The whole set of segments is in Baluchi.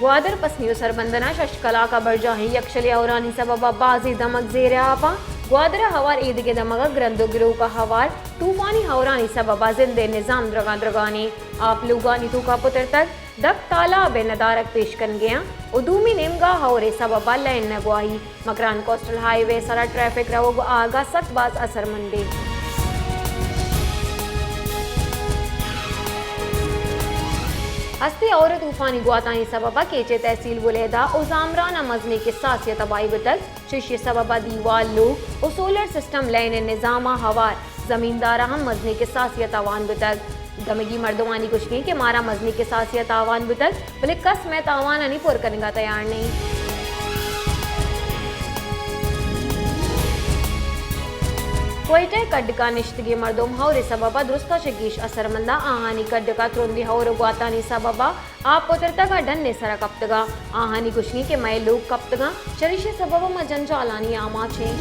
گوادر پسنی و سربندن ء شش کلاک ء برجاہیں یکشلیں ہورانی سبب ء بازیں دمگ زیر ء آپ آں۔ گوادر ء ہوار ایدگہ دمگ ء گرند و گروک ء ہوار طوفانی ہورانی سبب ء زند ء نظام درگاں درگانیں۔ آپ لوگانی توکا پترتگ، دپ تالاب ء ندارگ پیش کنگیاں و دومی نیمگا ہور ء سبب ء لین نگواہی۔ مکران کوسٹل ہائی وے سرا ٹریفک روگ و آہگا سک باز اثرمندیں۔ ہستی ہور ء طوفانی گواتانی سبب ء کیچ ء تحصیل بلیدہ و زامران ء مزنیں کساسے ء تباہی بوتگ۔ چشی ء سبب ء دیوال، لوگ و سولر سسٹم لین ء نظام ء ہوار زمیندار ء ہم مزنیں کساسے ء تاوان بوتگ۔ دمگی مردمانی گوشگیں کہ مارا مزنیں کساسے ء تاوان بوتگ، بلے کس مئے تاوانانی پر کنگ ء تیار نہ انت۔ کوئٹہ ء کڈک ء نشتگیں مردم ہور ء سبب ء درستاں چہ گیش اثرمند ء آہانی کڈک ء ترندیں ہور ء گواتانی سبب ء آپ پترتگ ء ڈن ء سرا کپتگ ء آہانی گوشگیں کہ مئے لوگ کپتگ انت، چریشی ء سبب ء ما جنجالانی آماچ ایں۔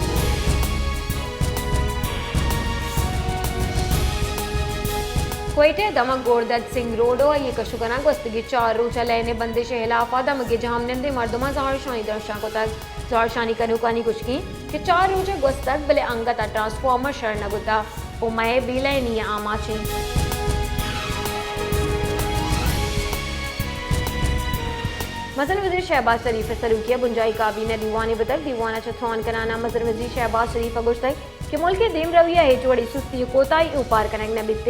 کوئٹہ ء دمگ گوردت سنگھ روڈ ء آئی ء کشوکاراں گوستگیں چار روچ ء لین ء بندش ء ہلاف ء دمگی جہمنندیں مردماں زہرشانی درشان کتگ۔ زہرشانی کنوکانی گوشگیں کہ چار روچ ء گوستگ، بلے انگت ء ٹرانسفارمر شر نہ بوتگ و مئے بے لینی ء آماچ انت۔ مزن وزیر شہباز شریف ء سروکی ء بنجاہی کابینہ دیوانے بوتگ۔ دیوان ء چہ تران کنان ء مزن وزیر شہباز شریف ء گوشتگ کہ ملک ء دیمروی ء ہچ وڑیں سستی ء کوتاہی اوپار کنگ نہ بیت۔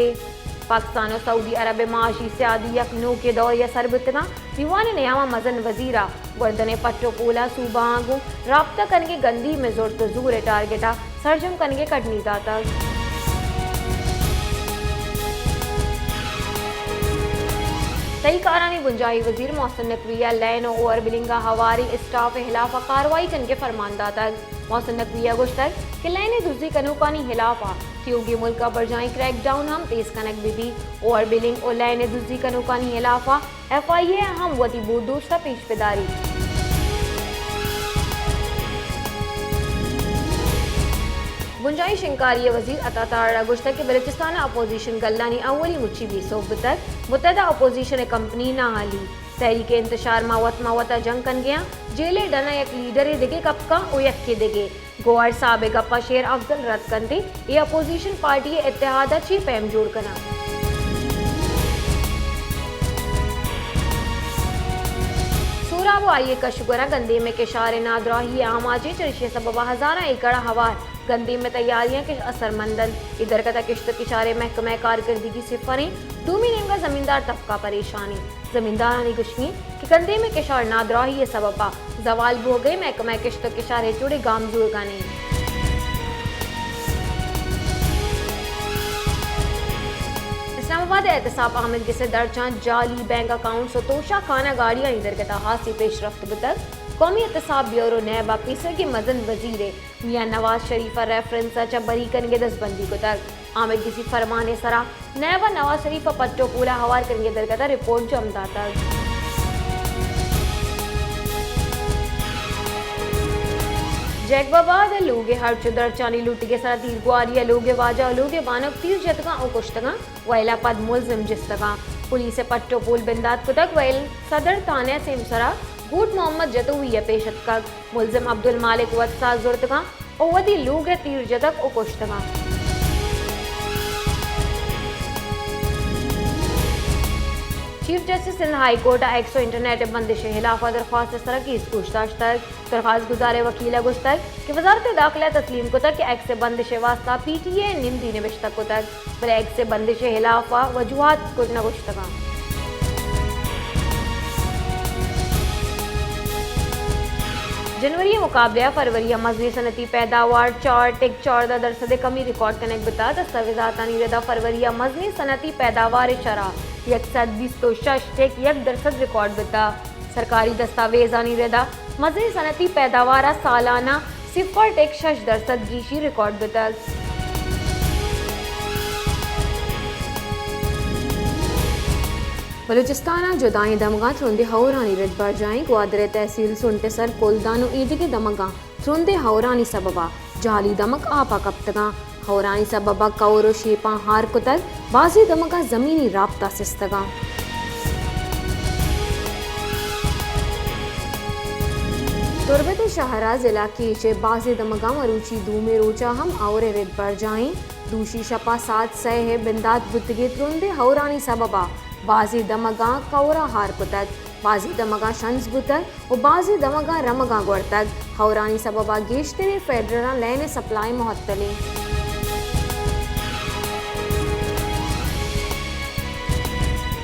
پاکستان و سعودی عرب ء معاشی سیادی یک نوکیں دورے ء سر بوتگاں۔ دیوان ء نیام ء مزن وزیر ء گوردن ء پٹ و پول ء صوبہاں گوں رابطہ کنگ ء گندیم ء زرت و زور ء ٹارگٹ ء سرجم کنگ ء کڈنی داتگ۔ تہی کارانی بنجاہی وزیر محسن نقوی ء لین و اوور بلنگ ء ہواریں اسٹاف ء ہلاف ء کاروائی کنگ ء فرمان داتگ۔ محسن نقوی ء گوشتگ کہ لین ء دزی کنوکانی ہلاف ء تیوگیں ملک ء برجاہیں کریک ڈاؤن ہم تیز کنگ بہ بیت۔ اوور بلنگ و لین ء دزی کنوکانی ہلاف ء ایف آئی اے ء ہم وتی بودوشت ء پیش بداریت۔ بنجاہی شنگکاری ء وزیر عطا تارڑ ء گوشتگ کہ بلوچستان ء اپوزیشن گلانی اولی مچی بے سوب بوتگ، متحدہ اپوزیشن ء کمپنی نااہلی۔ تحریک انتشار ما وت ما وت ء جنگ کنگیاں، جیل ء ڈن ء یک لیڈرے دگہ کپکاں و یکے دگہ۔ گوہر صاحب ء گپاں شیر افضل رد کنت، اے اپوزیشن پارٹی ء اتحاد ء چے پیم جوڑ کناں؟ سوراب و آئی ء کش و گور ء گندیم ء کشار ء نادراہی ء آماچیں، چریشی ء سبب ء ہزاراں ایکڑ ء ہوار گندیم ء تیاریاں کہ اثرمند انت۔ اے درگت ء کشت ء کشار ء محکمہ ء کارکردگی صفر انت، دومی نیمگ ء زمیندار طبقہ پریشان انت۔ زمیندارانی گوشگ انت کہ گندیم ء کشار نادراہی ء سبب ء زوال بوگ ء محکمہ کشت ء کشار ہچ وڑیں گام زورگ ء نہ انت۔ اسلام آباد ء احتساب آمدگس ء درچاں جعلی بینک اکاؤنٹس ء توشہ خانہ گاڑیانی درگت ء ہاسیں پیشرفت بوتگ۔ قومی احتساب بیورو نیب ء پیسرگیں مزن وزیر ء میاں نواز شریف ء ریفرنس ء چہ بری کنگ ء دزبندی کتگ۔ آمدگسی فرمان ء سرا نیب ء نواز شریف ء پٹ ء پول ء ہوار کنگ ء درگت ء رپورٹ جم داتگ۔ جیکب آباد ء لوگ ء ہرچ ء درچانی لوٹگ ء سرا تیرگواری ء لوگ ء واجہ ء لوگ ء بانک تیر جتگاں ء کشتگاں، ویل ء پد ملزم جستگاں۔ پولیس ء پٹ ء پول بندات کتگ، ویل صدر تھانہ ء سیمسرا گوٹ محمد جتوئی ء پیش اتکگ۔ ملزم عبدالمالک وت ساز زرتگاں ء وتی لوگ ء تیر جتگ ء کشتگاں۔ Chief justice Sindh high court ء ایکس ء انٹرنیٹ ء بندش ء ہلاف ء درخواست ء سرا کیس گوش داشتگ۔ درخواست گزار ء وکیل ء گوشتگ کہ وزارت داخلہ ء تسلیم کتگ کہ ایکس ء بندش ء واستہ پی ٹی اے ء نمدی نبشتہ کتگ۔ بلے ایکس ء بندش ء ہلاف ء وجوہات کت نہ گوشتگاں۔ جنوری ء مقابلہ ء فروری ء مزنیں صنعتی پیداوار چار ٹک چاردہ درسد ء کمی ریکارڈ کنگ بوتگ۔ دستاویزاتانی ردا فروری ء مزنیں صنعتی پیداوار ء شرح یک سد بیست و شش ٹک یک درسد ریکارڈ بوتگ۔ سرکاری دستاویزانی ردا مزنیں صنعتی پیداوار ء سالانہ صفر ٹک شش درسد گیشی ریکارڈ بوتگ۔ بلوچستان ء جدائیں دمگاں ترندیں ہئورانی رد برجاہ انت۔ گوادر ء تحصیل سنٹ ء سر کلدان و ایدگہ دمگاں ترندیں ہئورانی سبب ء جہلی دمگ آپ ء کپتگاں۔ ہئورانی سبب ء کئور و شیپاں ہار کتگ، بازیں دمگاں زمینی رابطہ سستگاں۔ تربت ءِ شہر ءَ ضلع کیچ ءِ بازیں دمگاں مروچی دومی روچ ءَ ہم ہئور ءِ رد برجاہ ایں۔ دوشی شپ ءَ ساعت سئے ءِ بندات بوتگ ءُ ترندیں ہئورانی سبب ءَ بازیں دمگاں کئور ءَ ہار کتگ، بازیں دمگاں شنز بوتگ ءُ بازیں دمگاں رمگاں گورتگ۔ ہئورانی سبب ءَ گیشتریں فیڈراں لین ءِ سپلائی معطل ایں۔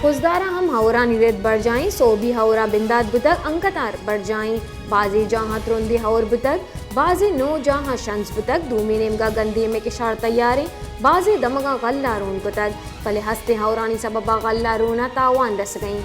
خضدار ءَ ہم ہئورانی رد برجاہ ایں، سہبی ہئور ءَ بندات بوتگ، انگت ءَ برجاہ ایں۔ بازیں جاہاں ترندیں ہئور بوتگ، بازیں نوجاہاں شنز بوتگ، دومی نیمگ ءَ گندیم ءِ کشار تیار ایں، بازیں دمگاں غلہ رون کتگ، بلے ہستیں ہئورانی سبب ءَ غلہ رون ءَ تاوان رسگ ءَ ایں۔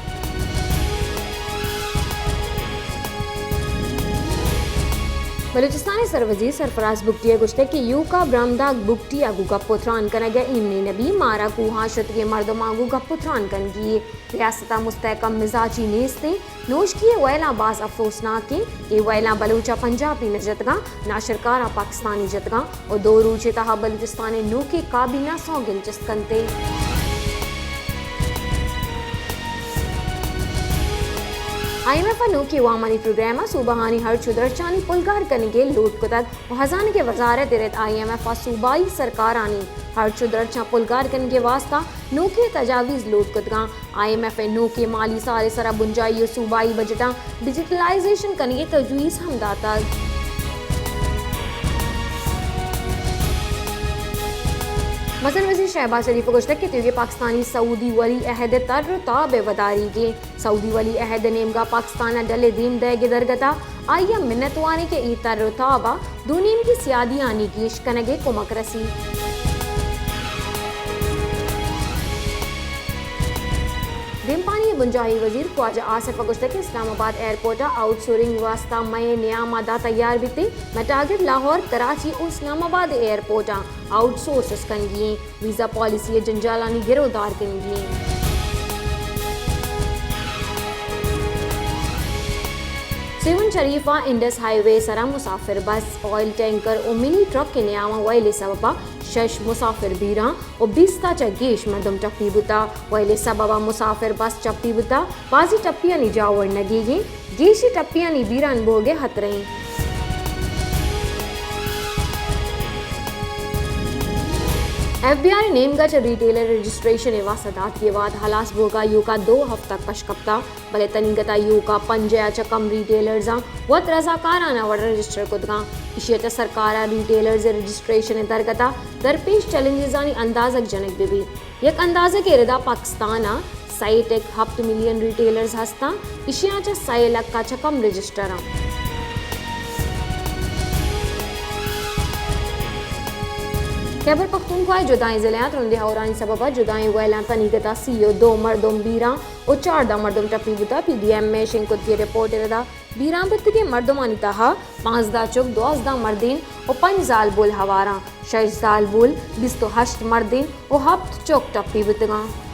بلوچستان ءِ سروزیر سرفراز بگٹی ءَ گوشتگ کہ ایوک ءَ برآمداگ بگٹی ءَ گوں گپ ءُ تران کنگ ءِ ایمنی نہ بی، مارا کوہاں شتگیں مردماں گوں گپ ءُ تران کنگی ایں۔ ریاست ءَ مستحکم مزاجی نیست ایں۔ نوشکی ءِ وئیلاں باز افسوسناک ایں۔ اے وئیلاں بلوچ ءَ پنجابی نہ جتگاں، ناشرکاراں پاکستانی جتگاں ءُ دو روچ ءِ تہا بلوچستان ءِ نوکیں کابینہ سوگند چست کنت۔ آئی ایم ایف ءَ نوکیں وامانی پروگرام ءَ صوبہانی ہرچ ءُ درچانی پلگار کنگ ءِ لوٹ کتگ ءُ ہزانگ ءِ وزارت ءِ رد آئی ایم ایف ءَ صوبائی سرکارانی ہرچ ءُ درچاں پلگار کنگ ءِ واستہ نوکیں تجاویز لوٹ کتگاں۔ آئی ایم ایف ءَ نوکیں مالی سال ءِ سرا بنجاہی ءُ صوبائی بجٹاں ڈیجیٹلائزیشن کنگ ءِ تجویز ہم داتگ۔ مزن وزیر شہباز شریف ءَ گوشتگ کہ تیوگیں پاکستانی سعودی ولی عہد ءِ تر ءُ تاب ءِ وداریگ ایں۔ سعودی ولی عہد ءِ نیمگ ءَ پاکستان ءَ ڈل ءِ دیم دئیگ ءِ درگت ءَ آئی ءَ منت وار ایں کہ اے تر ءُ تاب ءَ دو نیمگی سیادیانی گیش کنگ ءَ کمک رسی۔ دیمپانی ءِ بنجاہی وزیر خواجہ آصف ءَ گوشتگ کہ اسلام آباد ایئرپورٹ ءَ آؤٹ سورسنگ ءِ واستہ مئے نیام ءَ داں تیار بیت ایں۔ مئے ٹارگٹ لاہور، کراچی ءُ اسلام آباد ءِ ایئرپورٹاں آؤٹ سورس کنگی ایں۔ ویزا پالیسی ءِ جنجالانی گرو دار کنگی ایں۔ سیون شریف ءَ انڈس ہائی وے ءِ سرا مسافر بس، آئل ٹینکر ءُ منی ٹرک ءِ نیام ءَ وئیل ءِ سبب ءَ شش مسافر بیران ءُ بیست ءَ چہ گیش مردم ٹپی بوتگ۔ وئیل ءِ سبب ءَ مسافر بس چپی بوتگ، بازیں ٹپیانی جاور نگیگ ایں۔ گیشیں ٹپیانی بیران بوگ ءِ ہترہ ایں۔ ایف بی آر ءِ نیمگ ءَ چہ ریٹیلر رجسٹریشن ءِ واستہ داتگیں وھد ہلاس بوگ ءَ ایوک ءَ دو ہفتہ کش کپتگ، بلے تنیگت ءَ ایوک ءَ پنجاہ ءَ چہ کم ریٹیلرزاں وت رضاکارانہ وڑ ءَ رجسٹر کتگ اَنت۔ ایشی ءَ چہ سرکار ءَ ریٹیلرز ءِ رجسٹریشن ءِ درگت ءَ درپیش چیلنجزانی اندازگ جنگ بہ بیت۔ یک اندازگے ءِ ردا پاکستان ءَ سئے ٹک ہپت ملین ریٹیلرز ہست اَنت، ایشیاں چہ سئے لکھ ءَ چہ کم رجسٹر اَنت۔ خیبر پختونخوا ءِ جدائیں ضلعاں ترندیں ہئورانی سبب ءَ جدائیں وئیلاں تنیگت ءَ سی ءُ دو مردم بیران ءُ چاردہ مردم ٹپی بوتگ۔ پی ڈی ایم ءِ شنگ کتگیں رپورٹ ءِ ردا بیران بوتگیں مردمانی تہا پانزدہ چک، دوازدہ مردین ءُ پنچ زالبول ہوار اَنت۔ شش زالبول، بیست ءُ ہشت مردین ءُ ہپت چک ٹپی بوتگ اَنت۔